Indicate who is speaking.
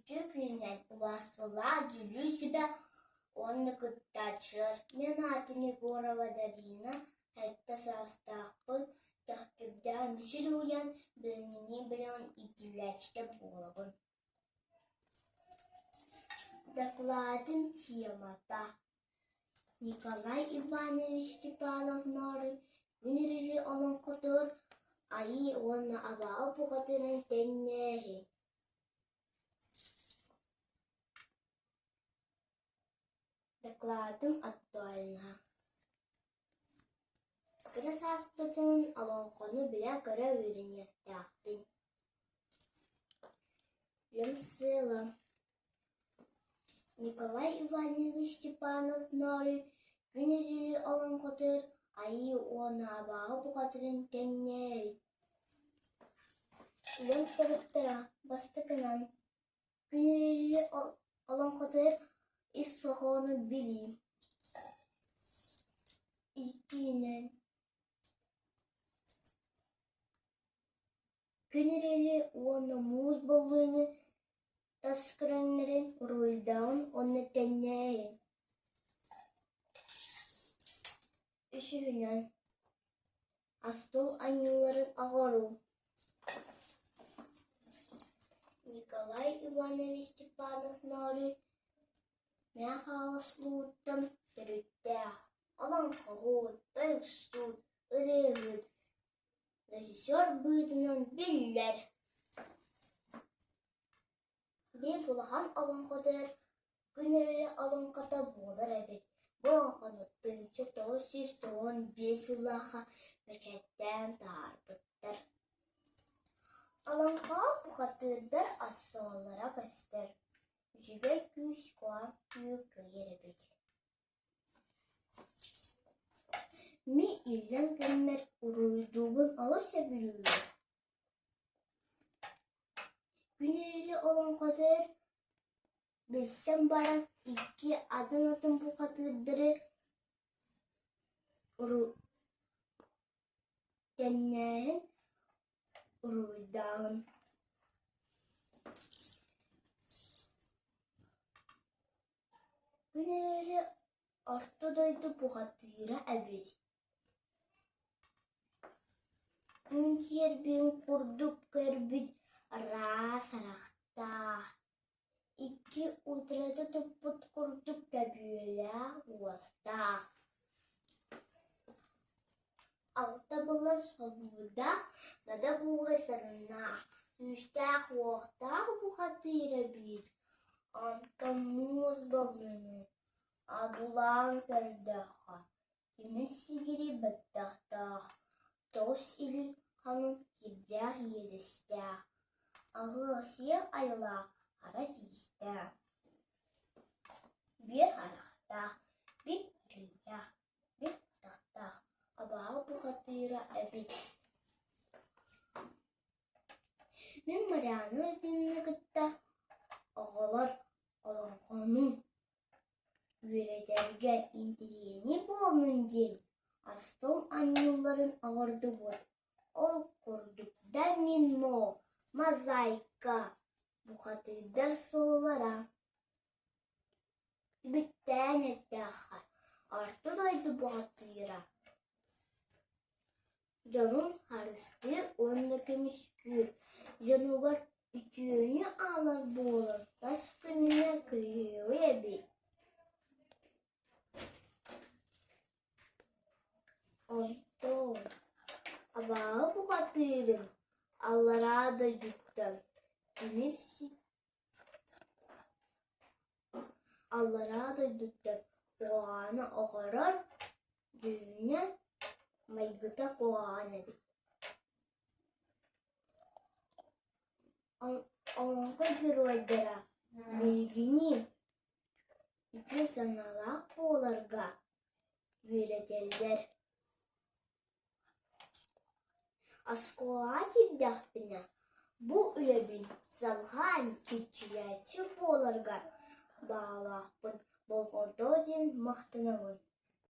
Speaker 1: Үтүө күнүнэн убаастабыллаах дьүүллүүр сүбэ уонна кыттааччылар! Мин аатым Егорова Дарина, сэттэ саастаахпын, Төхтүрдээх Мичил уһуйаан билиҥҥи бөлөҕүн иитиллээччитэ буолабын. Дакылаатым темата Николай Иванович Степанов-Ноорой Күн Эрили олоҥхотугар Айыы уонна Абааһы бухатыырын тэҥнээһин Дакылаатым актуальна Кыра сааспытын олоҥхону билэ-көрө үөрэниэхтээхпин. Үлэм сыала Николай Иванович Степанов-Ноорой Күн Эрили олоҥхотугар Айыы уонна Абааһы бухатыырын тэҥнээһин Үлэм соруктара бастакынан, Күн Эрили олоҥхотугар ис хоһоонун билии, иккиһинэн, Күн Эрили уонна Муус Боллуйаны тас көрүҥнэрин уруһуйдааҕын уонна тэҥнээһин. Үсүһүнэн, Астол анньыыларын оҥоруу Николай Иванович Степанов-Ноорой Мэҥэ Хаҥалас төрүттээх, олоҥхоһут, тойуксут, ырыаһыт, режиссер быһыытынан биллэр. Биир улахан олоҥхотугар Күн эрэ олоҥхото буолар эбит. Бу олоҥхону 1995 сыллаахха бэчээттээн таһаарбыттар. Олоҥхоҕо бухатыырдар остуоллара көстөр, үчүгэй күүс куһаҕан күүһү кыайар эбит. Мин иллэҥ кэммэр уруһуйдуубун олус сөбүлүүбүн. Күн Эрили олоҥхотугар билсэн баран икки атын-атын бухатыырдары тэҥнээһин уруһуйдааһын. Күн Эрили Орто дойду бухатыыра эбит Күн киэрбин курдук көрбүт араас харахтаах, икки утарыта туппут курдук көбүөлээх уостаах, алта былас хомуурдаах, дада буура сарыннаах, күүстээх-уохтаах бухатыыр эбит, онтон муус боллуну одуулаан көрдөххө Тимир сигири баттахтаах, тоҕус илин халыҥ кирдээх иэдэстээх, аһыах-сиэх айылаах хара тиистээх, биир харахтаах, биир илиилээх, биир атахтаах абааһы бухатыыра эбит. Мин Марианна Ильинаны кытта оҕолор олоҥхону Үөрэтэргэ интэриэһинэй буоллун диэн остуол оонньууларын оҥордубут, ол курдук домино, мозаика, бухатыырдар суоллара. Бүттээн эттэххэ, Орто дойду бухатыыра Дьонун харыстыыр уонна көмүскүүр, дьонугар үтүөнү аҕалар буолан тас күнүнэ кыһыыбай эбит. Онтон абааһы бухатыырын аллараа дойдуттан тимир Аллараа дойдуттан куһаҕаны оҥорор дьүһүнэ, майгыта куһаҕан эбит. Олоҥхо геройдара биһигини үтүө санаалаах буоларга үөрэтэллэр. Оскуолаҕа киирдэхпинэ, бу үлэбин салҕаан чинчийээччи буоларга баҕалаахпын, болҕомто диэн махтанабын.